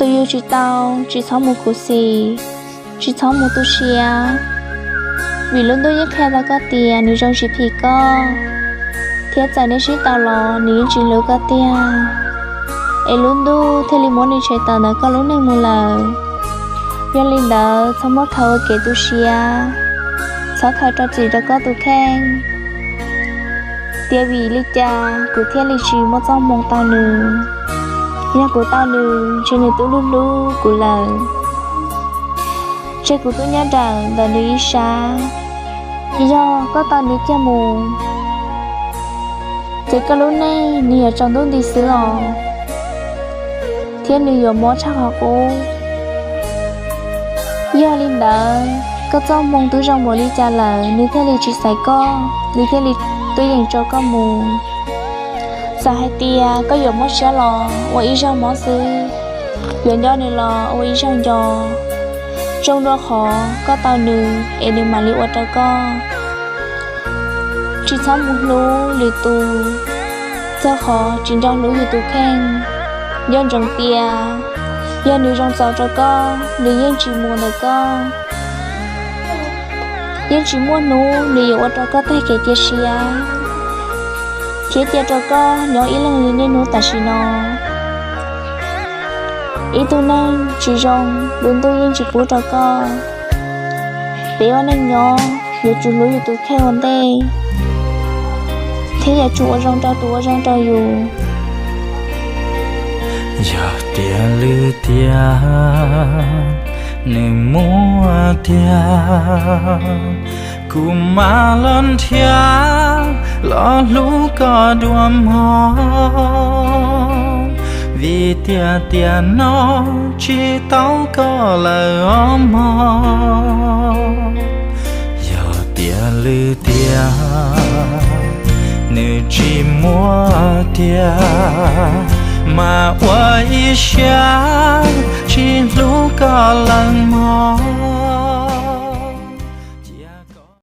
Tus yug tsis tau, tsis txhob mus khuv xim, tsis txhob mus tu siab, vim lub ntuj yeej qhia tau koj tias nws zoo tsis phim koj, thiab txawm nej sib tau los nws yeej tsis hlub koj tiag, es lub ntuj thiaj li muab nws tshem tawm ntawm koj lub neej mus lawm. Yog li ntawd txhob muab khaws ua kev tu siab, txhob khaws rau txim rau koj tus kheej, tias vim li cas kuv thiaj li tsis muaj txoj hmoo tau nws. Yog kuv tau nws ntshe nws twb hlub hlub kuv lawm, ntshe kuv twb nyob dawm ntawm nws ib sab. Yog koj tau nws kiag mus, ces koj lub neej nws yuav tsaus ntuj nti xwb os, thiab nws yuav mob tshaj qhov qub. Yog li ntawd koj txoj hmoo twb zoo npaum li cas lawm nws thiaj li tsis xaiv koj, nws thiaj li twb yeem tso koj mus. Txawm hais tias koj yuav mob siab los ua ib zaug mob xwb, yuav nco nws los ua ib zaug nco. Zoo dua qhov koj tau nws es nws mam li ua rau koj. Tsis txhob mus hlub lwm tus, txog qhov tsis nco hlub yus tus kheej. Nco ntsoov tias yog nws zoo txaus rau koj, nws yeej tsis mus ntawm koj, yeej tsis muaj hnub nws yuav ua rau koj tag kev cia siab, thiab cia rau koj nyob ib leeg li niaj hnub tam sim no. Ib tug neeg tsis zoo, lub ntuj yeej tsis pub rau koj. Peb ua neej nyob yuav tsum hlub yus tus kheej ua ntej, thiab yuav tsum ua zoo rau tus ua zoo rau yus. Yog tias lwm tiam nws muaj tiag, kuv mam los nrhiav los hlub koj dua mog, vim tias tiam no tsis tau koj lawm os mog. Yog tias lwm tiam nws tsis muaj tiag, mas ua ib siab